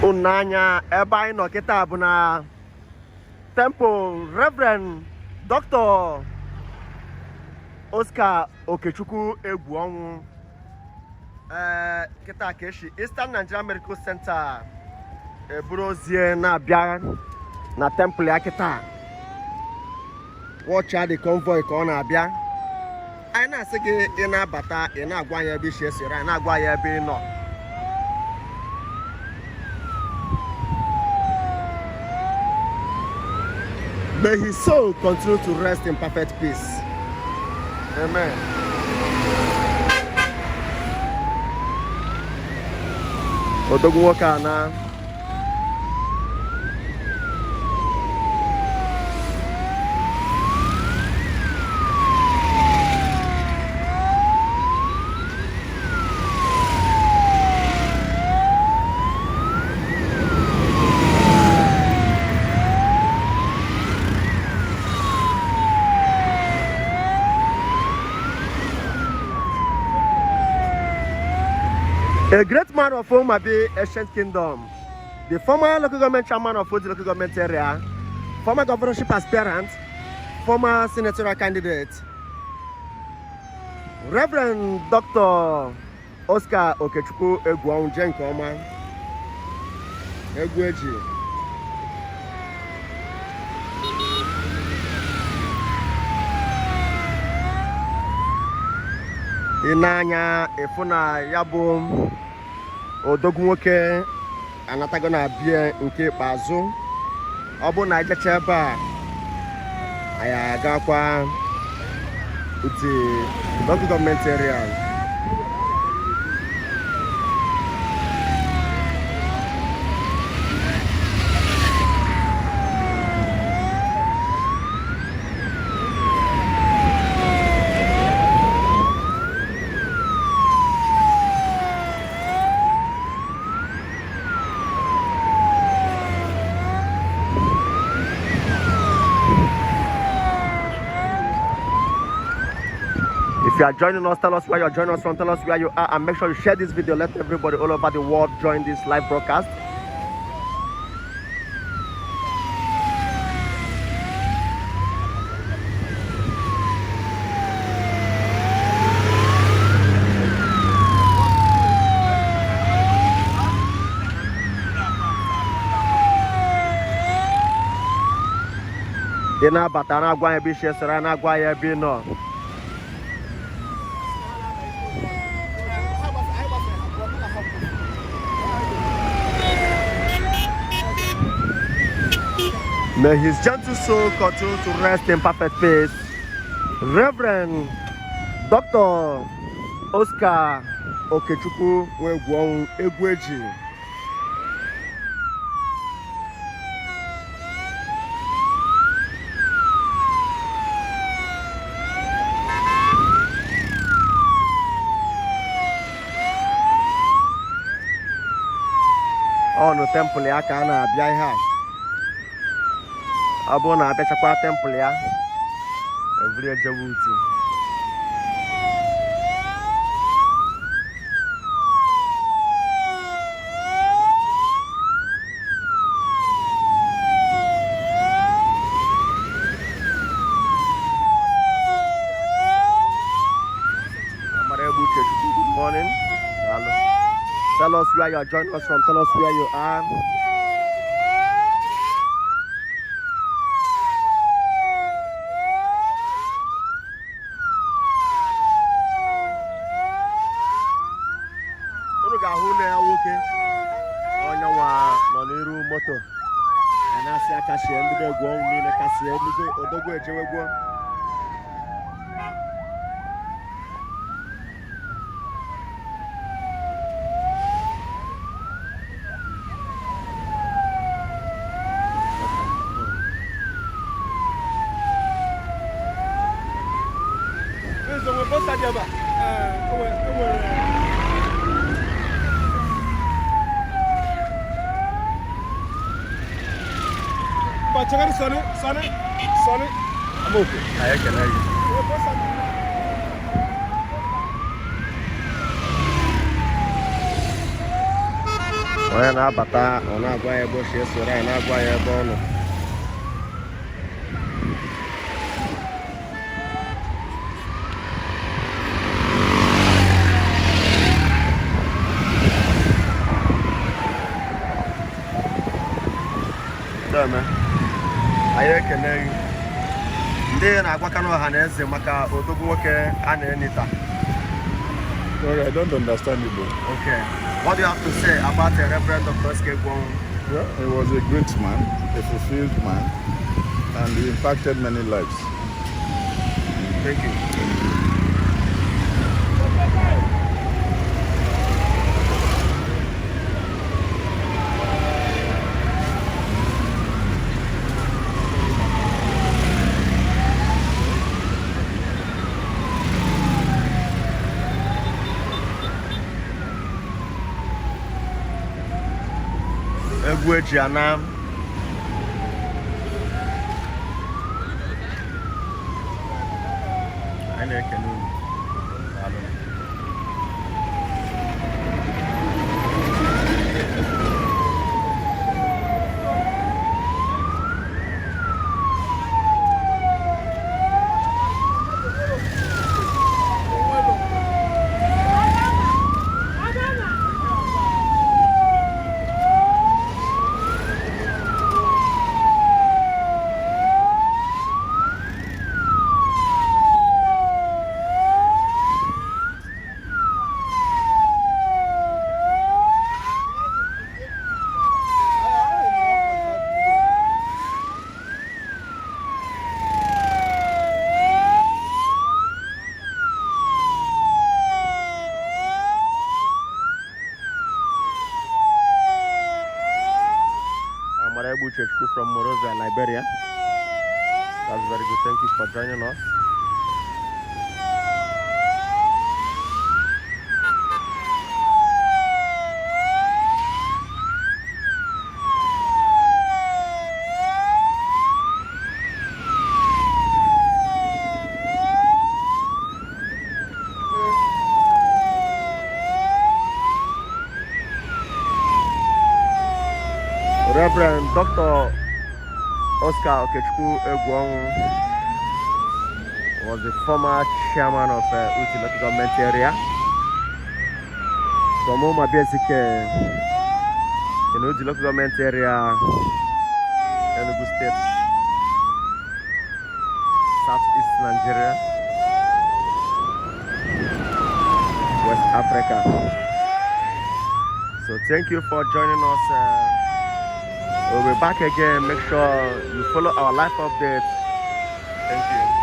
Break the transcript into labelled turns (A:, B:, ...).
A: Unu anya ebe anyị nọ kịta bụ na temple Reverend Dr. Oscar Okechukwu Egwuọnwụ. Ee, kịta ka esi Eastern Nigeria Medical Center eburu ozie na-abịa na temple ya kịta. Watch the convoy ka ọ na-abịa. Anyị na-asị gị, ị na-abata, ị na-agwa anyị ebe isi esere anyị, na-agwa anyị ebe ị nọ. May his soul continue to rest in perfect peace. Amen. Odogwu nwoke a na a great man of Omabe Ancient Kingdom, the former local government chairman of Odi local government area, former governorship aspirant, former senatorial candidate, Reverend Dr. Oscar Okechukwu Egwuọnwụ jee nke ọma, egwu eji. Ị na-anya ịfụ na ya bụ odogwu nwoke anatago na bie nke ikpeazụ. Ọ bụrụ na anyị ebe a, anyị agakwa Udi local government area. If you are joining us, tell us where you're joining us from, tell us where you are, and make sure you share this video. Let everybody all over the world join this live broadcast. Ị na-abata, na-agwa anyị ebe isi esere, na-agwa anyị ebe ị nọ. May his gentle soul continue to rest in perfect peace. Reverend Dr. Oscar Okechukwu Egwuọnwụ, egwu eji. Ọnụ temple ya ka a na-abịa ihe a. Ọ bụrụ na abịachakwa temple ya, evuri ejewe Udi. Amara Egbu Uchechukwu, good morning. Daalụ. Tell us where you are joining us from. Tell us where you are. Unu ga-ahụ nne ya nwoke, onye nwa nọ n'iru moto a na-asị akasie ndị be Egwuọnwụ niile, kasie ndị odogwu ejewegwo.
B: Please, onwe poster dị ebe a? Ee, enwere. Mba, chegharị, Sọnị, Sọnị, Sọnị. Amaokwe.
A: Anyị ekele gị.
B: Onwe poster dị.
A: Onye na-abata, ọ na-agwa ya ebe o si esoro anyị, na-agwa ya ebe ọ nọ. Deme, anyị ekene gị. Ndị na-agwakanụ ọha na eze maka odogwu nwoke a na-eni taa.
C: Sorry, I don't understand Igbo.
A: Okay. What do you have to say about the Reverend Dr. S.K. Gwong?
C: Well, he was a great man, a fulfilled man, and he impacted many lives.
A: Thank you. Egwu eji ana. Anyị na-ekene unu. Daalụ. Amara Egbu Uchechukwu from Monrovia, Liberia. That's very good. Thank you for joining us. Reverend Dr. Oscar Okechukwu Egwuonwu was the former chairman of Uti Local Government Area from Umabiezike in Uti Local Government Area, Enugu State, Southeast Nigeria, West Africa. So thank you for joining us. We'll be back again. Make sure you follow our live updates. Thank you.